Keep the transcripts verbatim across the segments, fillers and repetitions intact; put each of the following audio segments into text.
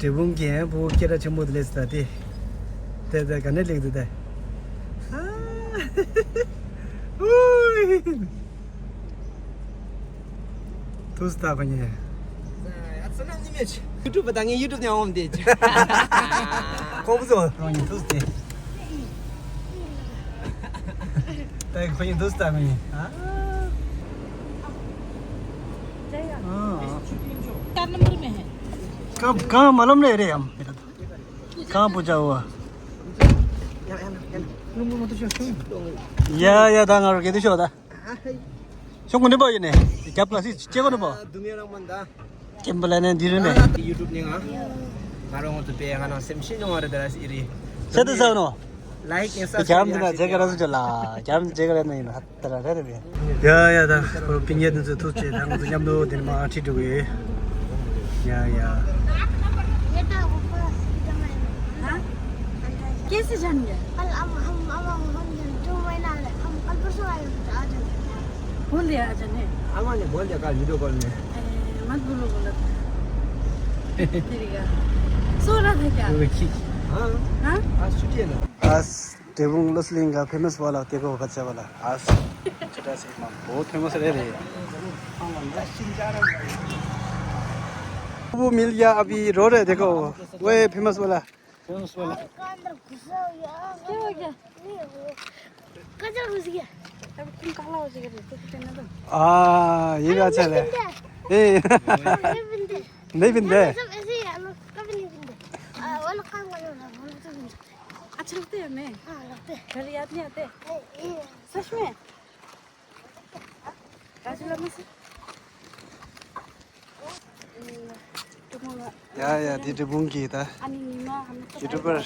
འབྲས་སྤུངས་ཀྱི་བུ་སྐད་གྲགས་ཆེན་པོ་དེ་ལས་སུ་ད་དེ། དེ་དེ་ག་ནས་ལེགས་དེ་དེ། ཨུའི། ཐུགས་ད་ཁོ་ཉེ། ཡུ་ཊུབ་ད་ངས་ཡུ་ཊུབ་ནས་འོང་དེ། ཁོང་བུ་ཚོ་ཁོ་ཉེ་ཐུགས་དེ། ད་ཁོ་ཉེ་ཐུགས་ད་ཁོ་ཉེ། ཨ། ཀར་ནམ་བར་མེད། གང་གང་མ་ལམ་ལས་རེད་ཡམ། གང་པུ་ཅའོ། ཡ་ཡ་ད་ང་རོ་གེ་དུ་ཤོག་ད། ཤོག་གུ་འདི་པོ་ཡིན་ནས་རྒྱབ་ཀ་སི་ཅེ་གོ་ནི་པོ། སྐྱེན་པ་ལ་ནས་འདི་རེད་ནས། ཡུ་ཊུབ་ནས་ང་ང་རང་ངོ་དུ་པའི་ང་རང་སེམས་ཤེས་མྱོང་བ་རེད་ད་ར་སི་རི། ཤ་དུ་ཟ་ནོ། ལའིཀ་ཨེན་སབ་སི་ཀ་རབ་ཡང་ན་ཇེ་ག་ར་སུ་ཅོ་ལ་ཇམ་ཇེ་ག་ར་ནི་ཡིན་ཧ་ད་ར་ར་ར་བེ། ཡ་ཡ་ད་པིང་ཡ་དུ་ཚོ་ཐུགས་ཆེ་ད་ང་ཚོ་མཉམ་དུ་དེ་ནི་མ་ཁྲིད་འགྲོ་གི། ཡ་ཡ། ये तो ऊपर जमा है ना। हाँ? कैसे जान गया? कल हम हम हम हम जो महीना हम कल परसों आए हैं आज। बोल दिया आज ने। अम्मा ने बोल दिया कल वीडियो कॉल में। ए, मत बोलो गलत। तेरी का। सो रहा था क्या? हाँ। हाँ? आज छुट्टी है ना। आज འབྲས་སྤུངས་བློ་གླིང་ག་ཕེ་མ་སི་བ་ལ་དེ་གོ་བ་ཆ་བ་ལ། ཨ་སི་ཅི་ཏྲ་སི་མ་བོ་ཕེ་མ་སི་རེད་རེད། वो मिल गया अभी रो रहे देखो। वो है फेमस वाला। फेमस वाला। क्या हो गया? कचरा घुस गया। अब तुम काला हो जाएगा, तो कितना तो। हाँ, ये भी अच्छा है। ए। नहीं पीते। नहीं पीते। सब ऐसे ही हम लोग कभी नहीं पीते। वो लोग काम करने वाला, हम लोग तो पीते। अच्छा लगता है हमें? हाँ, लगता है। घर याद नहीं आते? नहीं। सच में? राजू लम्बा से। ཡ་ཡ་དེ་འབྲས་སྤུངས་ཀྱི་ད་ཡུ་ཊུབ་པར་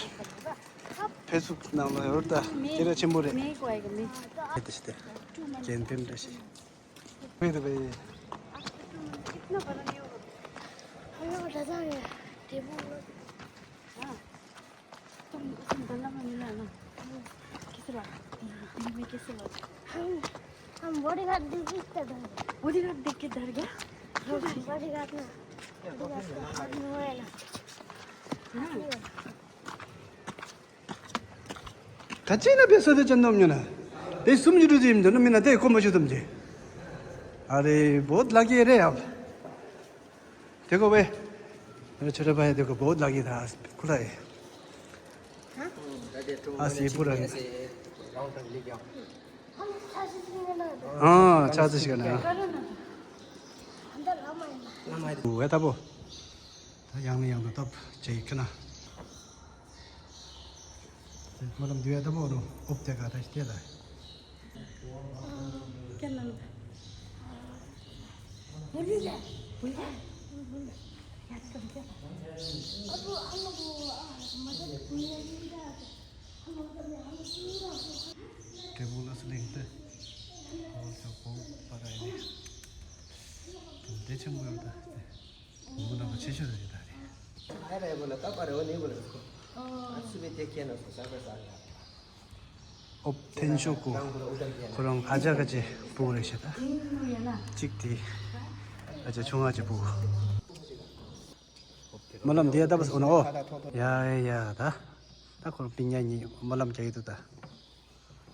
ཕེ་སི་བུག་ནང་ལ་ཡོད་ད་སྐད་གྲགས་ཆེན་པོ་རེད། དེ་ཞིག་དེ་ཅན་ཕེམ་འདྲ་ཞིག་ཕེ་དེ་བས། हम बॉडीगार्ड देख के डर गया। बॉडीगार्ड देख के डर गया। बॉडीगार्ड ना। बॉडीगार्ड ना। हाँ। ཁ་ཅིག་ན་བེ་སོ་དེ་ཅན་ནོམ་ཉོ་ན། བེ་སུམ་ཅུ་དྲུག་ཅུ་ཡིན་འདུག་ན་མི་ན་དེ་ཁོམ་པ་ཞུ་ཐུབ་ཅེ། अरे बहुत लगे रे अब। देखो बे। मेरे छोटे भाई देखो बहुत लगे था आज खुला है। हाँ? आज ये पूरा है। हाँ, चार्ज करना है। वो है तब वो। ད་ཡང་ནས་ཡང་དུ་སྟབས་བྱེད་ཀྱི་ན། སྨོན་ལམ་འདུས་ཡ་ལྟ་བུ་ནོ་ཨོབ་དེ་ག་ད་ཤི་དེ་ལ། འབྲས་སྤུངས་བློ་གླིང་དེ། ཨོ་ཚོ་བོ་པ་ར་ཡིན། དེ་ཆེན་པོ་ཡོད་ད། མུ་ན་བ་ཆེ་ཤོས་རེད་ད་རེད། ཨོབ་ཐེན་ཤོ་ཀོ། ཁོ་རང་ཨ་ཅག་ག་ཅེ་བུ་རེད་ཤེ་ད། གཅིག་དེ། ཨ་ཅག་ཆུང་ཨ་ཅག་བུ། སྨོན་ལམ་འདི་ཡ་ད་བ་སོ་ནོ། ཡ་ཡ་ད། ད་ཁོ་རང་པིན་ཉ་གཉིས་སྨོན་ལམ་རྒྱག་གི་འདུག་ད།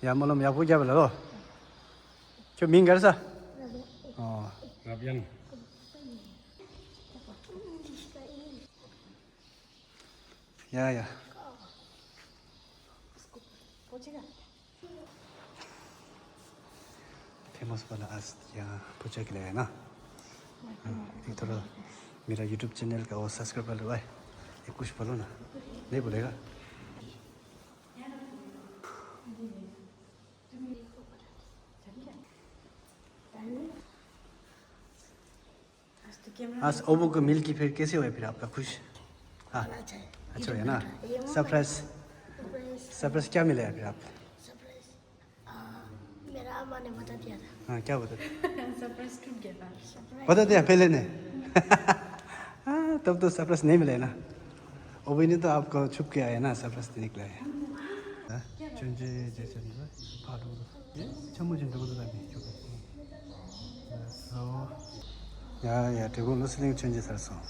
ཡ་སྨོན་ལམ་ཡག་པོ་རྒྱབ་ལ་ལོ། ཁྱོད་མིང་ག་རེ་ཟ། ཨོ། རབ་ཡང་། ཡ་ཡ། ཕེ་མ་སི་བ་ལ་ཨ་སི་ཡ་པོ་ཅག་གི་ལ་ཡ་ན། ཨ་ཐོ་ར་མི་ར་ཡུ་ཊུབ་ཅེ་ནལ་ག་འོ་སབ་སི་ཀ་རབ་བ་ལ་བ་ཡ་ཀུ་ཤི་བ་ལོ་ན་ལེ་བུ་ལེ་ག། आज ओबो को मिल के फिर कैसे हुआ फिर आपका खुश? हाँ, अच्छा है। अच्छा हुआ ना? ये मत सरप्राइज। सरप्राइज। सरप्राइज क्या मिला है फिर आप? सरप्राइज। आ, मेरा अम्मा ने बता दिया था। हाँ, क्या बता दिया? सरप्राइज टूट गया था। सरप्राइज। बता दिया पहले ने? हाँ, तब तो सरप्राइज नहीं मिला है ना। ओबो ने तो आपको छुप के आया ना, सरप्राइज देने के लिए आया। हाँ? चुनजे जे चुनजे, फाटू। ཆ་མོ་ཅན་འདྲ་པོ་འདུག་ད་ནི་ཆོག་གི། ཡ་ཡ་འབྲས་སྤུངས་བློ་གླིང་མཆོད་མཇལ་ཚར་སོང་།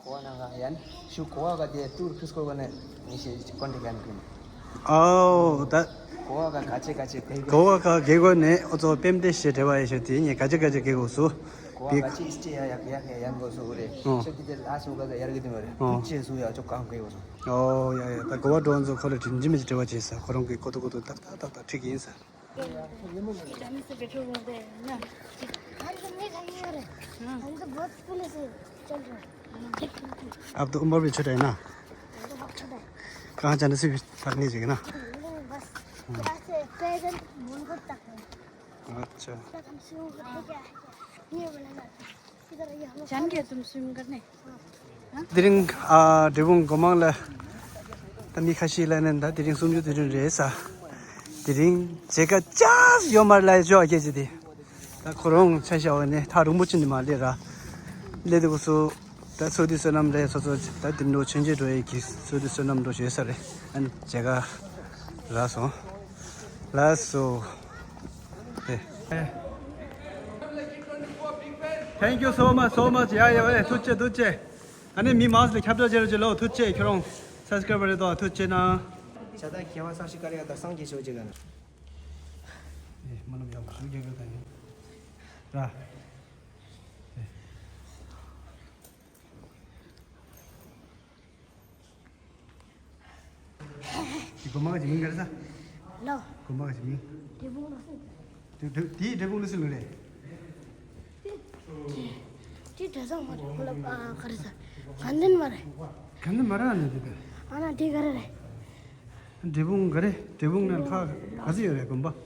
གོ་བ་ནང་ང་ཡན་ཤུ་གོ་བ་ག་དེ་ཏུར་ཁུ་སྐོར་ག་ནས་ངེས་ཤེས་ཀོན་ཏེ་གན་ཀུན། ཨའོ་ད། གོ་བ་ག་ག་ཅེ་ག་ཅེ་གེ་གོ་བ་ག་གེ་གོ་ནས་ཨོ་ཚོ་པེམ་ཏེ་ཤེ་དྲེ་བ་ཡེ་ཤོ་དེ་ཉེ་ག་ཅེ་ག་ཅེ་གེ་གོ་སུ། གོ་བ་ག་ཅེ་ཨིས་ཅེ་ཡ་ཡ་ཡ་ཡ་ཡན་གོ་སུ་རེ། ཨོ། ཤེ་དེ་དེ་ལ་སུ་ག་ག་ཡར་གི་དུ་རེ། ཨོ། ཅེ་སུ་ཡ་ཅོ་གང་གེ་གོ་སུ། ཨོ་ཡ་ཡ་ད་གོ་བ་འགྲོ་ཚོ་ཁོ་ལ་དྲིན་ཇི་མི་དྲེ་བ་ཅེ་ས་ཁོ་རང་གི་གོ་ཏོ་གོ་ཏོ་ཏག་ཏག་ཏག་ཏག་ཁྲིག་ཡིན་ས། ये जाने से बैठे हुए थे ना। हम तो बहुत पहले से चल रहे हैं। अब तो उम्र भी छोटा है ना। हम तो बहुत छोटा है। कहाँ जाने से भी थक नहीं जाएगा ना। बस यहाँ से पैदल मोनकोट तक है। अच्छा। तक हम शुरू करते क्या है? ये बोला जाता है। इधर ये हम चल गया तुम स्विम करने? དེ་རིང་ཨ་འབྲས་སྤུངས་སྒོ་མང་ལ་ད་མི་ཁ་ཤས་ལ་ནས་ད་དེ་རིང་སུམ་ཅུ་དེ་རིང་རེད་ས། དེ་རིང་མཇལ་ཁ་ཅག་ཡོད་མ་རེད་ལ་ཡོད་ཅོག་སྐད་ཆ་དེ། ད་ཁོ་རང་ཆ་བཞག་པ་ནས་ཐག་རིང་པོ་ཅིག་ནས་མ་སླེབས་ར། སླེབས་དུས་སྐབས་སུ་ད་ཚོགས་འདུ་བསོད་ནམས་རེད་སོ་སོ་ད་དེ་འགྲོ་ཆོས་མཇལ་འགྲོ་ཡས་ཀྱི་ཚོགས་འདུ་བསོད་ནམས་འགྲོ་བྱེད་ས་རེད། ཨ་ནི་མཇལ་ཁ་རག་སོང་། ལགས་སོ། Thank you so much, so much. ཡ་ཡ་ཝེ་ཐུགས་རྗེ་ཆེ་ཐུགས་རྗེ་ཆེ། ཨ་ནི་མི་མང་ལ་ཁྱབ་བསྒྲགས་བྱེད་རོགས་བྱེད་ལོ། ཐུགས་རྗེ་ཆེ། ཁྱོད་རང་སབ་སི་ཀ་རའིབ་རེད་དོ། ཐུགས་རྗེ་ཆེ་གནང་། ཇ་ད་ཁྱེད་བ་སང་ཞིག་ཀ་རེ་ཡ་ད་སང་གི་ཞོ་ཅིག་ག་ན། ཨེ་མ་ལབ་ཡག་པོ་ཞུ་རྒྱག་གི་ད་ཡིན་ར། འདི་དགོན་པ་ག་ཅིག་མིང་ག་རེ་ཟ། ལོ། དགོན་པ་ག་ཅིག་མིང་། འབྲས་སྤུངས་ལོ་སི། དེ་དེ་དེའི་འབྲས་སྤུངས་ལོ་སི་ལོ་རེད། དེ་དེ་དེ་བྲེ་སྲང་མ་རེད་ཁོ་ལ་ཨ་ག་རེ་ཟ། དགའ་ལྡན་མ་རེད། དགའ་ལྡན་མ་རེད། ཨ་ནི་དེ་ག་ཨ་ན་དེ་ག་རེ་རེད། འབྲས་སྤུངས་ག་རེ་འབྲས་སྤུངས་ནང་ཁ་ག་ཚོད་ཡོད་རེད་དགོན་པ། འབྲས་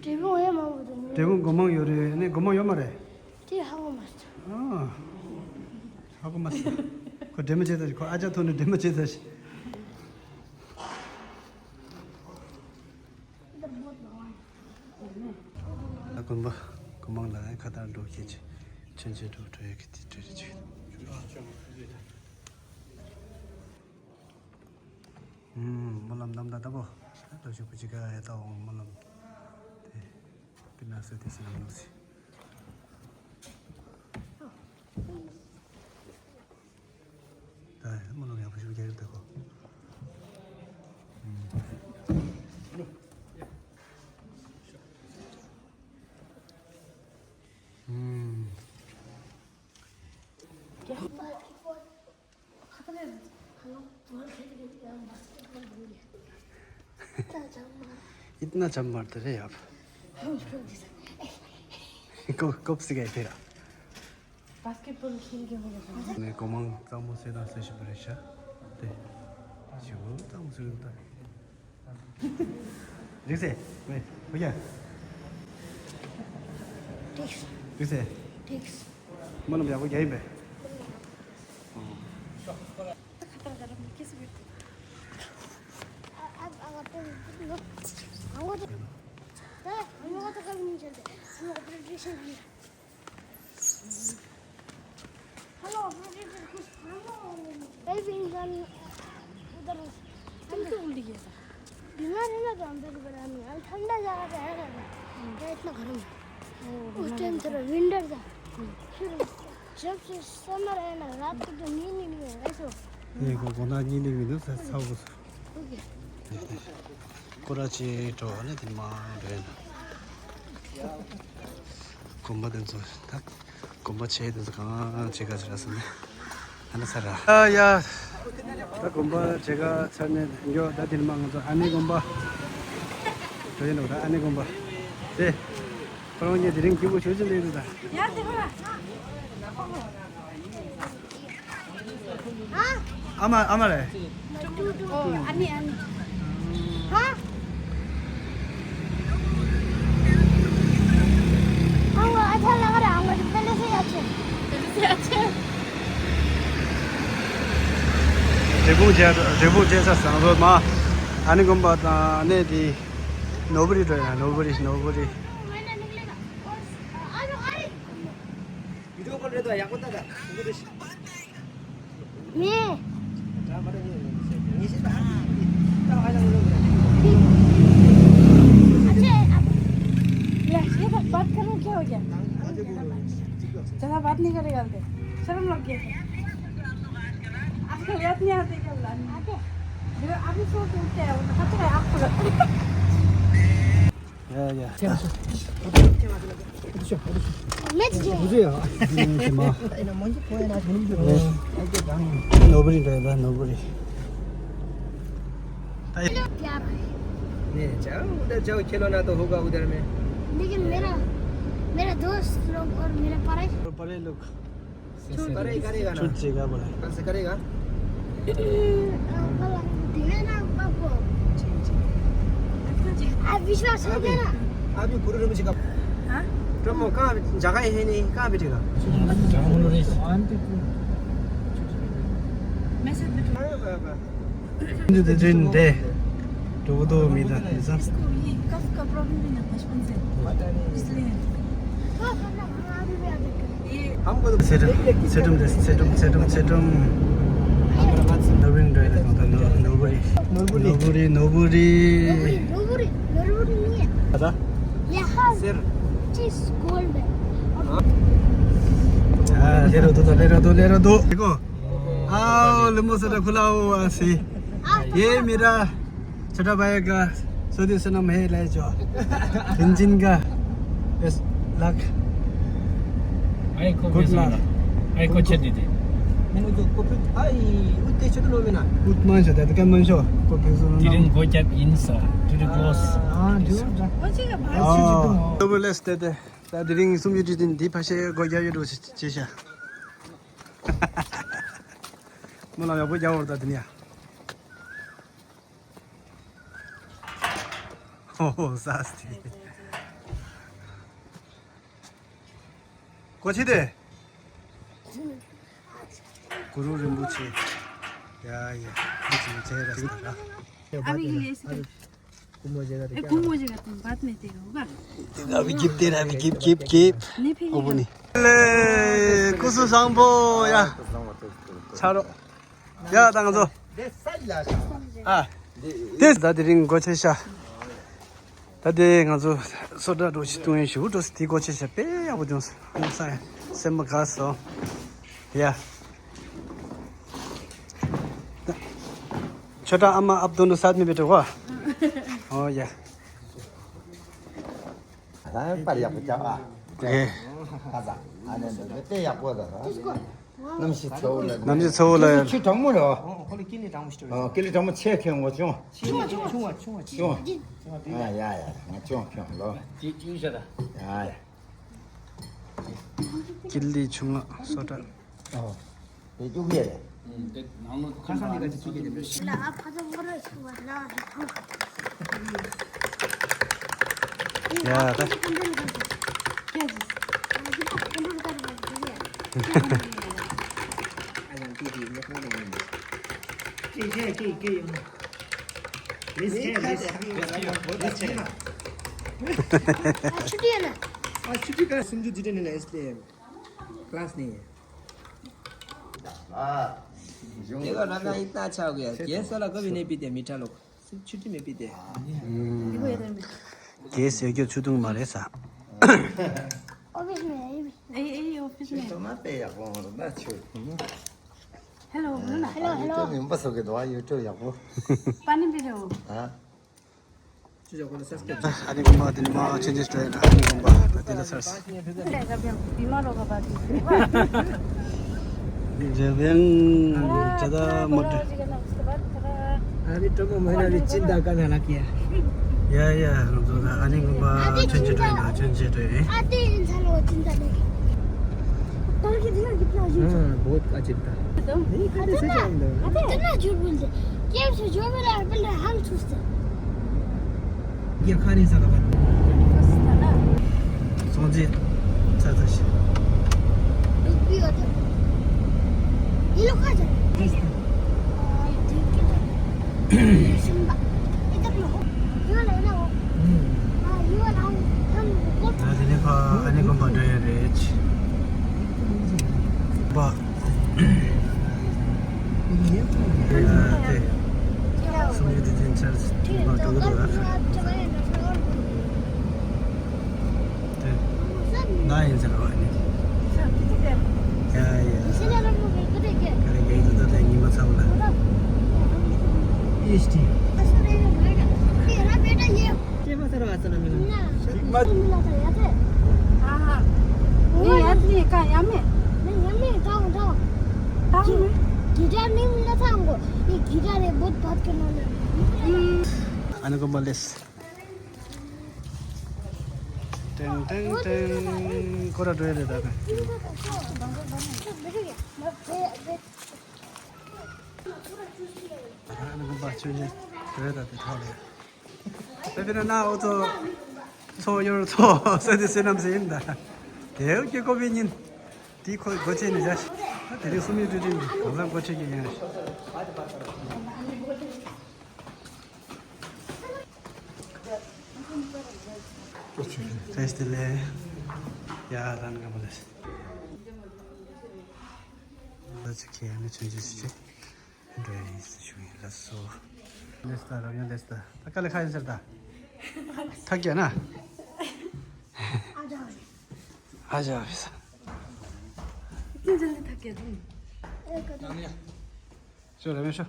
སྤུངས་ཡང་མང་པོ་འདུག་འབྲས་སྤུངས་སྒོ་མང་ཡོད་རེད། ཨ་ནི་སྒོ་མང་ཡོད་མ་རེད། དེ་ཧ་གོ་མ་སོང་། ཨ། ཧ་གོ་མ་སོང་། ཁོ་འདྲེ་མོ་བྱེད་ཚར་ཤག་ཁོ་ཨ་ཅག་ཐུག་ནས་འདྲེ་མོ་བྱེད་ཚར་ཤག་ཨ་དགོན་པ་སྒོ་མང་ལ་ཁ་བཏང་འགྲོ་མཁན་ཅིག་ཆོས་མཇལ་འགྲོ་འགྲོ་ཡག་གི་དེ་འདྲ་རེད་ཅིག་ཨུམ། སྨོན་ལམ་རྣམ་དག་ལྟ་བུ། ལྟ་ཞུ་བུ་ཅི་ག་ཡ་ལྟ་འོང་སྨོན་ལམ། དེ། དེ་ན་སོ་དེ་སེ་ནམ་ལུགས་སི། ད་སྨོན་ལམ་ཡག་པོ་ཞུ་རྒྱག་ཡོད་ད་གོ། ཨུམ། ཨུམ། इतना जब मरते रहे आप। कब कब से गए थे आप? बास्केटबॉल खेल के हो गया। ནས་གོ་མང་གཙང་མོ་སེ་ན་སེ་ཞིག་པ་རེད་ཤག་དེ་ཞིག་གཙང་མོ་སེ་རུ་ད། རིག་སེ། ཝེ། ཧུ་ཡ། ཏིགས། རིག་སེ། ཏིགས། སྨོན་ལམ་ཡག་པོ་རྒྱག་ཡིན་པས། हेलो, भाई भी इंसान उधर तुम तो उल्टी गया था। बीमार है ना, तो अंदर की बड़ा नहीं, ठंडा जगह पे है ना, क्या इतना गर्म है? उस टाइम थोड़ा विंटर था। फिर जब से समर है ना, रात को तो नींद ही नहीं है, ऐसे हो। ये को कोना नींद भी नहीं, सब कुछ। ཀོ་ར་ཅི་འགྲོ་བ་ནི་དེ་མ་འགྲོ་ཡིན། དགོན་པ་དེ་ཚོ་ད་དགོན་པ་ཆེ་དེ་ཚོ་གང་ཅི་ག་ཅི་ར་སོང་ནས་ཨ་ནི་ཚར་ར། ཨ་ཡ། ད་དགོན་པ་ཅི་ག་ཚར་ནས་འགྱོ། ད་དེ་མ་ང་ཚོ་ཨ་ནེ་དགོན་པ་འགྲོ་ཡིན་འགྲོ། ད་ཨ་ནེ་དགོན་པ་དེ་ཁོ་རང་གཉིས་དེ་རིང་སྐྱིད་པོ་ཞེ་ཅིག་སླེབས་འདུག་ད། ཡ་དེ་ཧ། ཨ་མ་ཨ་མ་རེད། ཨ་ནི་ཨ་ནི། ཧ། ཨ་ང་ཨ་ཅག་ལ་ག་རེ་ཨ་ང་ཅག་པེ་ལེ་སི་ཡ་ཆེ། པེ་ལེ་སི་ཡ་ཆེ། འབྲས་སྤུངས་རྒྱལ་འབྲས་སྤུངས་རྒྱལ་ས་བཟང་རོལ་མ། ཨ་ནི་དགོན་པ་དང་གནས་དེ་ནོར་བུ་རི་འགྲོ་ཡ། ནོར་བུ་རི་ནོར་བུ་རི། वीडियो कॉल रहता है, या कोता था। ངས། अच्छा, अब ये, ये बात, बात करूँ, क्या हो गया? ज़्यादा बात नहीं करेगा, बोलते। शर्म लग गया। यहाँ देखें बुलाने। अभी सो के उठे हैं, वो खतरा है आपको। या, या। मुझे, मुझे यार। मुझे माँ। Nobody does that, nobody. नहीं, जाओ, उधर जाओ, खेलो ना तो होगा उधर में। लेकिन मेरा, मेरा दोस्त लोग और मेरा पढ़ाई। पढ़ाई लोग। पढ़ाई करेगा ना? छूट जाएगा बोला। कल से करेगा? अ, कल देना आपको। ठीक, ठीक। आप विश्वास हो गया ना? अभी गुरु रूम से कब? हाँ? ब्रह्म कहाँ पे? जगह ही नहीं, कहाँ बैठेगा? मैसेज में तो अरे बाबा। འདི་འདྲ་འདྲ་འདྲ། འགྲོ་གི་འདུག་མི་དང་དེ་ཚོ། इसको ये कफ का प्रॉब्लम है ना बचपन से, इसलिए। हमको तो ཚེ་རིང་། ཚེ་རིང་རེད། ཚེ་རིང་། ཚེ་རིང་། ནོར་བུ་རིང་འགྲོ་ཡ་དང་ད་ནོར་ནོར་བུ་རིང་། ནོར་བུ་རིང་། ནོར་བུ་རིང་། ནོར་བུ་རིང་། ནོར་བུ་རིང་ནོར་བུ་རིང་ནི། ད་ལྟ། यहाँ सर। जिस स्कूल में। हाँ, ले रहा दो, ले रहा दो, ले रहा दो। देखो। आओ, लंबो सटा खुला हुआ से। ये मेरा छोटा भाई का शादी सनम है, ले जाओ। इंजन का। बस लक। आई को गुड लक। आई को छेद दे। मैंने तो को फिर आई उत्ते छेद लो मैंने। उत मान शो, तो क्या मान शो? को फिर सुनो ना। Didn't go get in, sir. To the close. हाँ, जो। वो चीज़ है, बाहर से तो। तो बोले स्टेट है। ད་དེ་རིང་སུམ་ཅུ་དུས་ཆེན་འདི་ཕ་ཤེ་སྒོ་རྒྱག་ཡོད་འགྲོ་ཆེ་ཤ། མོ་ལ་ཡག་པོ་རྒྱག་འོར་ད་དེ་ནས་ཡ། ཧོ་ཧོ་ཟ་སྟེ། གོ་ཆེ་དེ། གུ་རུ་རིན་པོ་ཆེ། ཡ་ཡ། མི་ཆེ་ཆེ་ར་ས་ར། अभी के लिए ऐसे कर। ए, घूमो जगह तुम, बाद में तेरे होगा। अभी गिफ्ट दे रहा है, अभी गिफ्ट, गिफ्ट, गिफ्ट। नहीं, फिर ओपनिंग। ले, कुसु सांबो, या। छाड़ो। या, तांगजो। आ। དེ་ད་དེ་རིང་སྒོ་ཕྱེ་ཤག་ད་དེ་ང་ཚོ་སོ་ཏྲ་འགྲོ་ཞིག་བཏུང་ཡིན་ཞུ་འགྲོ་སི་དེ་སྒོ་ཕྱེ་ཤག་དཔེ་ཡག་པོ་བྱུང་སོང་། སེམས་པ་དགའ་སོང་། ཡ། छोटा अम्मा अब दोनों साथ में बैठो हुआ। ओ या। ད་པར་ཡག་པོ་རྒྱག་ཨ། ཨེ། ཁ་ས་ཨ་ནེ་འདི་དཔེ་ཡག་པོ་ད། གནམ་གཤིས་ཚ་བོ་ལ། གནམ་གཤིས་ཚ་བོ་ལ། ཁྱོད་གྲང་མོ་རེད་བ། ཨོ་ཁོ་ལ་ཀི་ལི་གྲང་མོ་ཞིག་རེད། ཨོ་ཀི་ལི་གྲང་མོ་ཆེ་ཁྱོད་ངོ་ཆུང་བ། ཆུང་བ་ཆུང་བ་ཆུང་བ་ཆུང་བ། ཡ་ཡ་ཡ་ང་ཆུང་ཁྱོད་ལོ། ཅི་ཅི་ཤ་ད། ཡ་ཡ། ཀི་ལི་ཆུང་ང་སོ་ཏྲ། ཨོ། དེ་ཅུག་ཡེ་རེད། ཨུམ། དེ་ནང་ལོགས་ཁ་སང་ནས་ག་ཅིག་ཅུག་ཡེ་རེད། ལ་ཨ་ཕ་ཚོ་མོ་ར་ཞིག་བ་ལ་རེད་ཐོ། ཡ་ད། छुट्टी है ना? आज छुट्टी का समझो जितने ने इसलिए क्लास नहीं है। हाँ। देखो ना, ना, इतना अच्छा हो गया। गैस वाला कभी नहीं पीते मीठा लोग, सिर्फ छुट्टी में पीते हैं। हम्म। गैस है क्या छुट्टी में मारे सा? ऑफिस में है ये भी। ए, ए, ऑफिस में। तो मत पे या फोन ना छो। हेलो, बोलो ना। Hello, hello. YouTube में बस हो गया, दवा YouTube या वो। पानी पी रहे हो? हाँ। ཨ་ནི་དགོན་པ་དེ་ནི་མ་ཆེན་ཆེན་སྤྲོད་ཡིན། ཨ་ནི་དགོན་པ་དེ་ལ་སར་སི། རེ་བེང་ཇ་དང་མོ་ཏྲ། अरे तो मैं ना भी चिंता का ना किया। ཡ་ཡ། ང་ཚོ་ཨ་ནི་དགོན་པ་ཆེན་ཆེན་སྤྲོད་ཡིན། ཆེན་ཆེན་སྤྲོད་ཡིན། हाँ, बहुत अच्छी था। नहीं, कहाँ से जानते हो? इतना झूठ बोलते। कैसे जो मेरा पहले हम छूते। ये खा नहीं सकता। सोचे, चाचा से। ये लोग कहाँ जाते हैं? इधर लो। ये वाला है ना वो? हाँ, ये वाला हम, हम हाँ, हाँ, हाँ, हाँ। ན་ཡིན་ཟེར་བ་ནི། ཡ་ཡ། ཁ་རེ་གེ་ཏུ་ད་ལྟ་ཉི་མ་ཚ་བོ་ལ། बेटा, ये। के पो साह्रो भएको छ नमिल्नु। ना, मिला था, याद है? हाँ, हाँ। वो नहीं, याद नहीं है, कहाँ, यहाँ में? नहीं, यहाँ में, गाँव, गाँव। टाउन में? गिटार नहीं मिला था हमको। ये गिटार है, बहुत बात करने वाला है। अनि गुम्बा लेस। टेङ, टेङ, टेङ। कोरा डोएर दाबे। अनि गुम्बा छुजे डोएर दाबे थले। ད་དཔེར་ན་ཨོ་ཚོ་ཚོ་ཡོར་ཚོ་ས་དེ་སེ་ནམ་སེ་ཡིན་ད། དེའུ་ཀྱི་ཀོ་བི་ཉིན། དེ་ཁོ་སྒོ་ཆེ་ནས་བཞག་ད་དེ་རིང་སུམ་ཡོད་དུས་དྲན་གྱི་གང་ཟག་སྒོ་ཆེ་གི་ཡིན། བཀྲ་ཤིས་བདེ་ལེགས། ཡ་རང་ག་མ་ལས། ལ་ཚིག་ཁྱེད་ནི་ཆུང་ཆུང་ཞིག་འགྲོ་ཡིན་ཞུ་ཡིན་ལ་སོ། ལེས་ད་རབ་ཡང་ལེས་ད། ད་ཀ་ལེ་ཁ་ཡིན་ཟེར་ད། ཐག་རྒྱ་ན། ཨ་ཅག་བི་ས། ཁྱེད་ཚོ་ནི་ཐག་རྒྱ་དུ། ཨེ་ཀ་ད། ཤོ་རབ་ཡང་ཤོ།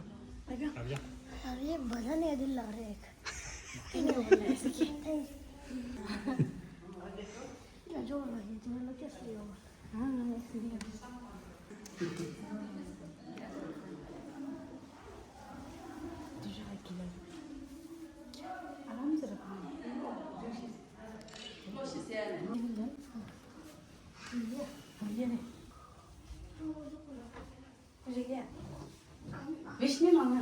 རབ་ཡང་། རབ་ཡང་། རབ་ཡང་བ་ད་ནས་དེ་ལག་རེད། ཐེངས་ཡོང་ལ་ཟེར་གྱི། ཡ་ཇོ་ལ་ཡིན་དེ་ལ་ཀེ་སི་ཡོང་། ཨ་ང་ཡ་སི་ཡོང་། आराम से रखना। विष्णु मामा।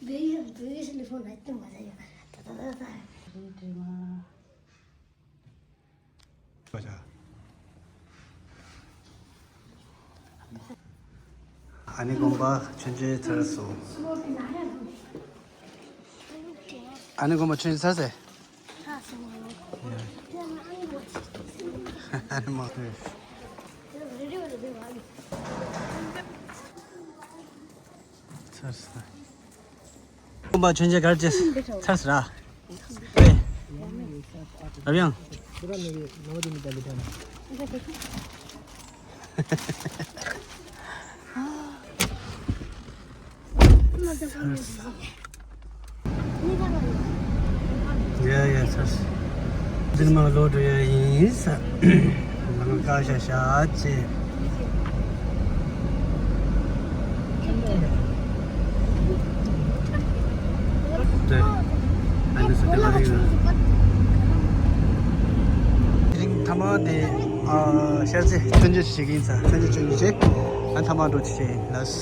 बेबी, बेबी से फोन आते मजा आएगा। ता, ता, ता, ता। ཨ་ནི་དགོན་པ་ཆུང་ཆུང་ཚར་སོང་། ཨ་ནི་དགོན་པ་ཆུང་ཆུང་ཚར་ཟེར། ཨ་ནི་མ་ཚར་སོང་། དགོན་པ་ཆུང་ཆུང་གར་ཅེས་ཚར་སོང་ར། རབ་ཡང་། ཡ་ཡ་ཚར་སོང་། འདིར་མ་ལོ་འགྲོ་ཡ་ཡིན་ས། ང་ཀ་ཤ་ཤ་ཅེ། དེ་རིང་ཐ་མ་དེ་ཨ་ཤར་རྩེ་ཐོན་རྗེས་བྱེད་ཀྱི་ཡིན་ས། ཐོན་རྗེས་བྱེད་ཀྱི་རྗེས་ཨ་ཐ་མ་འགྲོ་ཅི་བྱེད་ཡིན་ལགས།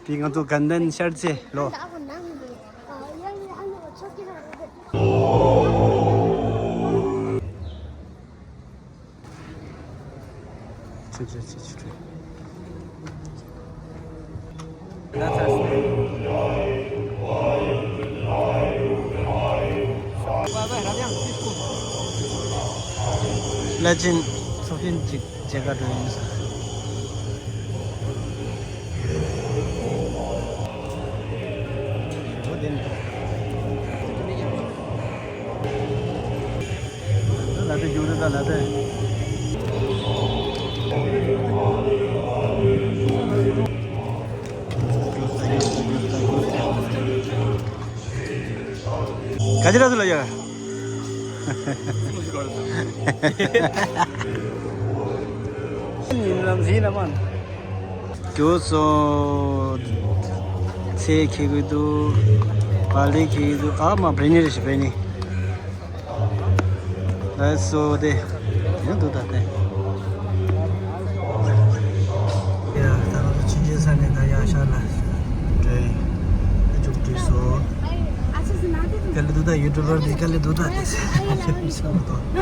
དེ་ང་ཚོ་དགའ་ལྡན་ཤར་རྩེ་ལོ། ཆུ་ཆུ་ཆུ་ཆུ་ཆུ། བླ་ཆེན་ཚོགས་ཆེན་གཅིག་མཇལ་ཁ་འགྲོ་ཡིན་ས། ལ་དེ་རྒྱུག་རེད་ད་ལ་དེ། ག་ཅི་ར་ཚོ་ལ་ཡ། ཉིན་ལམ་ཟིན་ན་མ། རྒྱུ་སོ། ཚེ་ཁེ་གི་འདུག་པ་ལི་ཁེ་གི་འདུག་ཨ་མ་བེ་ནི་རེ་ཞི་བེ་ནི། ལགས་སོ་དེ། ཡང་འདུག་ད་དེ། ཡ་ད་ང་ཚོ་ཆུ་ཆེན་ས་ནས་ད་ཡར་ཤར་ལ་འགྲོ་ཡིན། ཨ་ཅུག་བྲིས་སོ། དཀའ་ལས་འདུག་ད་ཡུ་ཊུབ་པར་དེ་དཀའ་ལས་འདུག་ད་དེ་ས་མ་གཏོགས།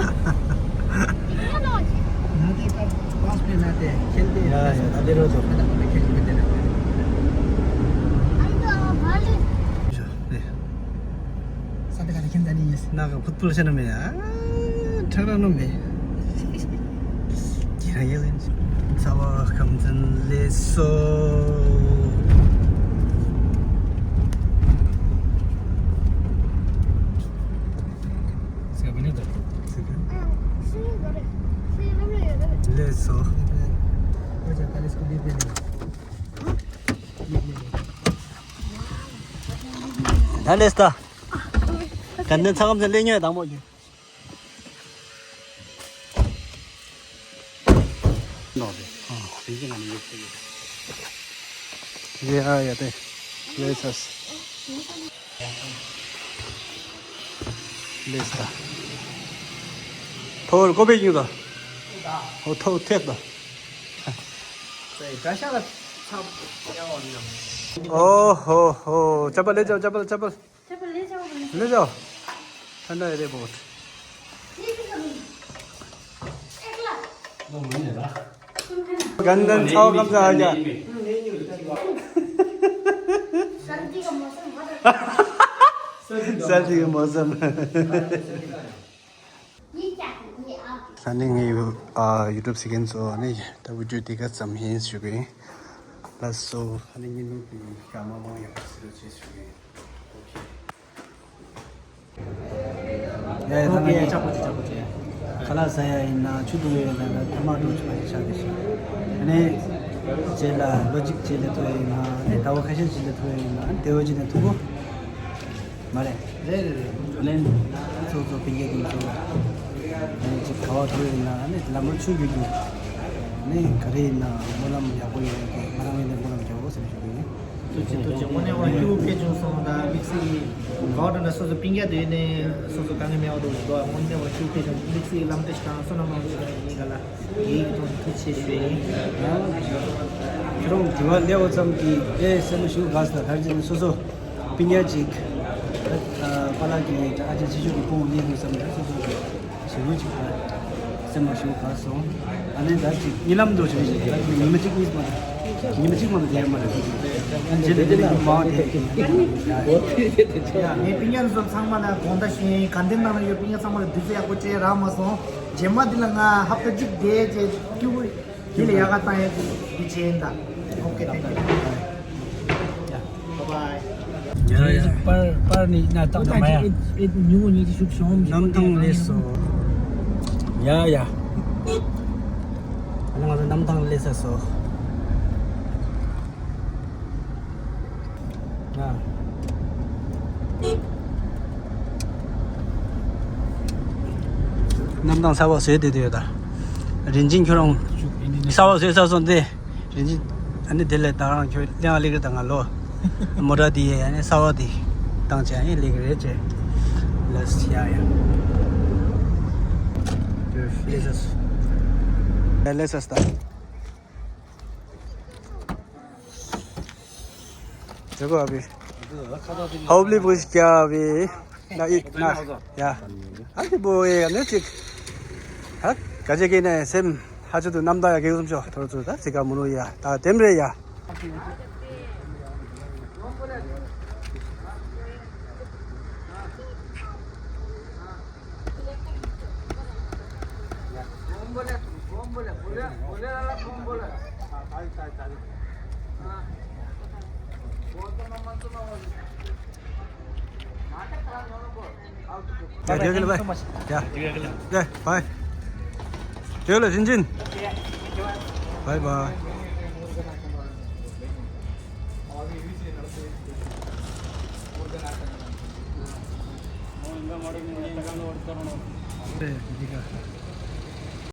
ཡ་ཡ་ད་དེ་རོ་ཚོ། ས་དེ་ག་ལ་ཁྱེད་ད་ནི་ཡིན། ན་ག་ཕུད་པུལ་ཤ་ན་མེ་ཡ། ཁྲག་ར་ནོ་མེ། གྱི་ར་ཡེ་ལེན། ཚ་བ་ཁམ་ཚན་ལེ་སོ། སེ་བ་ནི་ད། སེ་ག། སེ་ཡི་ག་རེ། སེ་ཡི་ལམ་ཡ་ཡ་རེ། ད་ལེས་ད། གན་དེ་ཚང་མ་ཚང་ལེ་ཉོས་དང་པོ་ཡིན། ནོར་རེད། ཨ། དེ་བཞིན་ང་ནི་ཡོད་ཚེ་ཡོད། ཡ་ཡ་དེ། ལེས་སས། ལེས་ད། ཐོར་ཀོ་པེ་ཡིན་ད། ཨོ་ཐོ་ཐེག་ད། ཨོ་ཧོ་ཧོ། ཅ་པ་ལེ་ཅ་པ་ཅ་པ་ཅ་པ། ལེ་ཅ། ཐན་ད་རེ་བོ། གན་གན་ཚའོ་ཀམ་ཚ་ཨ་ཀྱ། सर्दी का मौसम। ད་ནི་ངའི་ཨ་ཡུ་ཊུབ་གཟིགས་མཁན་ཚོ་ནི་ད་བི་ཌིའོ་དེ་ག་ཙམ་ཡིན་ཞུ་གི་ཡིན། ལགས་སོ། ཨ་ནི་ཉིན་མོ་དེ་ག་མ་མང་ཡག་པོ་ཞིག་རེ་བྱེད་ཞུ་གི་ཡིན། ཨོ་ཁེ། ཡ་ཡ། ད་ང་ཡ་ཅག་པོ་ཅིག་ཅག་པོ་ཅིག་ཁ་ལག་ཟ་ཡ་ཡིན་ན། ཆུ་འཐུང་ཡ་ཡིན་ན། ད་མ་འགྲོ་ཆུ་ཡ་ཆགས་དེ་ཤི། ཨ་ནི་རྗེས་ལ་ལོ་གཅིག་རྗེས་ལ་ཐོ་ཡ་ཡིན་ན། ཨ་ནི་ཟླ་བ་ཁ་ཤས་རྗེས་ལ་ཐོ་ཡ་ཡིན་ན། ཨ་ནི་དེ་བ་ཅིག་ནས་ཐུག་གོ། མ་རེད། རེད་རེད་རེད། ཨ་ནི་ཚོ་ཚོ་པིང་ཡ་དེ་ཚོ། ཨ་ནི་ཅིག་ག་བ་ཐོ་ཡ་ཡིན་ན། ཨ་ནི་ལམ་བར་ཆུ་རྒྱུག་རྒྱུག་ཨ་ནི་ག་རེ་ཡིན་ན་སྨོན་ལམ་ཡག་པོ་ཡོང་གི། ང་རང་ངོས་ནས་སྨོན་ལམ་རྒྱག་རོགས་ཟེར་ཞུ་གི་ཡིན། ཐུགས་རྗེ་ཆེ། ཐུགས་རྗེ་ཆེ། དངོས་གནས་ང་སྐྱིད་པོ་སྐྱིད་བྱུང་སོང་། ད་དམིགས་བསལ་གྱི་ག་བ་འགྲོ་ན་སོ་སོ་སྤུན་ཀྱག་དེ་ནས་སོ་སོ་དཀའ་ངལ་མེད་པ་འགྲོ་འདུག་དངོས་གནས་ང་སྐྱིད་པོ་སྐྱིད་བྱུང་། དམིགས་བསལ་གྱི་ལམ་ཁྲིད་དང་བསོད་ནམས་མང་པོ་ཞིག་ཡིན་ག་ལ་ཡིད་ཀྱི་ཐོག་ནས་ཐུགས་རྗེ་ཆེ་ཞུ་ཡིན། ཁྱེད་རང་དྲི་བ་སླེབས་པ་ཙམ་གྱིས་ཨེ་སེམས་མ་ཞུ་ག་ས། ད་ག་རེ་བྱས་ན་སོ་སོ་སྤུན་ཀྱག་ཅིག་ཨ་པ་ལགས་ཀྱི་ཨ་ཅེ་ཆེ་ཤོས་ཀྱི་ཕུང་བོ་རྙེད་འདུག་བསམ་ན་སོ་སོ་གི་ཞེ་པོ་ཅིག་དང་སེམས་མ་ཞུ་ག་སོང་། ཨ་ནི་ད་ཅིག་རྨི་ལམ་འགྲོ་བྱུང་ཞིག་ཉི་མ་གཅིག་གཉིས་མ་གཏོགས་ཉི་མ་གཅིག་མ་གཏོགས་བསྡད་ཡོད་མ་རེད། རྗེས་ལ་དེ་ནས་མང་བ་དེ་ཡ། ངའི་སྤུན་ཀྱག་ཚོ་ཚང་མ་ལ་དགོངས་དག་ཞུ་ཡིན། དགའ་ལྡན་ནང་ལ་ཡོད་སྤུན་ཀྱག་ཚང་མ་ལ་དུས་ཚོད་ཡག་པོ་སྤྲད་རག་མ་སོང་། རྗེས་མ་འདི་ལ་ང་ཧབ་ཏ་གཅིག་བསྡད་རྗེས་སྐྱིད་པོ། དེ་ལས་ཡག་ག་བཏང་ཡ་དེ་བྱས་ཡིན་ད། ཨོ་ཁེ། ཐེང་ཀྱུ། ཡ། བཱའི་བཱའི། ཡ་ཡ། པར་པར་ནི་ན་ཏག་ཏག་མ་ཡ། ཨེ་ཨེ་ཉུང་ཉུང་ཅིག་ཤུགས་བྱུང་། གནམ་ཐང་ལེགས་སོ། ཡ་ཡ། ཨ་ནི་ང་ཚོ་གནམ་ཐང་ལེགས་ས་སོ། ང་གནམ་ཐང་གསར་པ་བཟོས་བསྡད་ཡོད་ད། རིན་ཆེན་ཁྱོད་རང་གསར་པ་བཟོས་ཚར་སོང་སྟེ། རིན་ཆེན། ཨ་ནི་དེ་ལས་ད་རང་ཁྱོད་གླེང་བ་སླེབས་ཀྱི་ད་ང་ལོ། མོ་ཊ་དེ་ཡས་ཨ་ནི་གསར་པ་དེ་བཏང་བྱས་ཨ་ནི་སླེབས་ཀྱི་རེད་ཅེས། ལགས་ཡ་ཡ། ལེགས་སོ། ལེགས་སོ་ད། देखो अभी। हाउली बुश क्या अभी? ना एक ना। या। अभी वो ये नहीं ठीक। हाँ। कजे के नहीं सेम। हाँ जो तो नाम दाया के तुम जो थोड़ा थोड़ा सी का मनो या। ता तेम रे या। ཡ། རྒྱལ་ལ་བའི། ཡ། ཡ། བའི། རྒྱལ་ལ་ཞིན་ཅིན། བའི་བའི། འདི་ག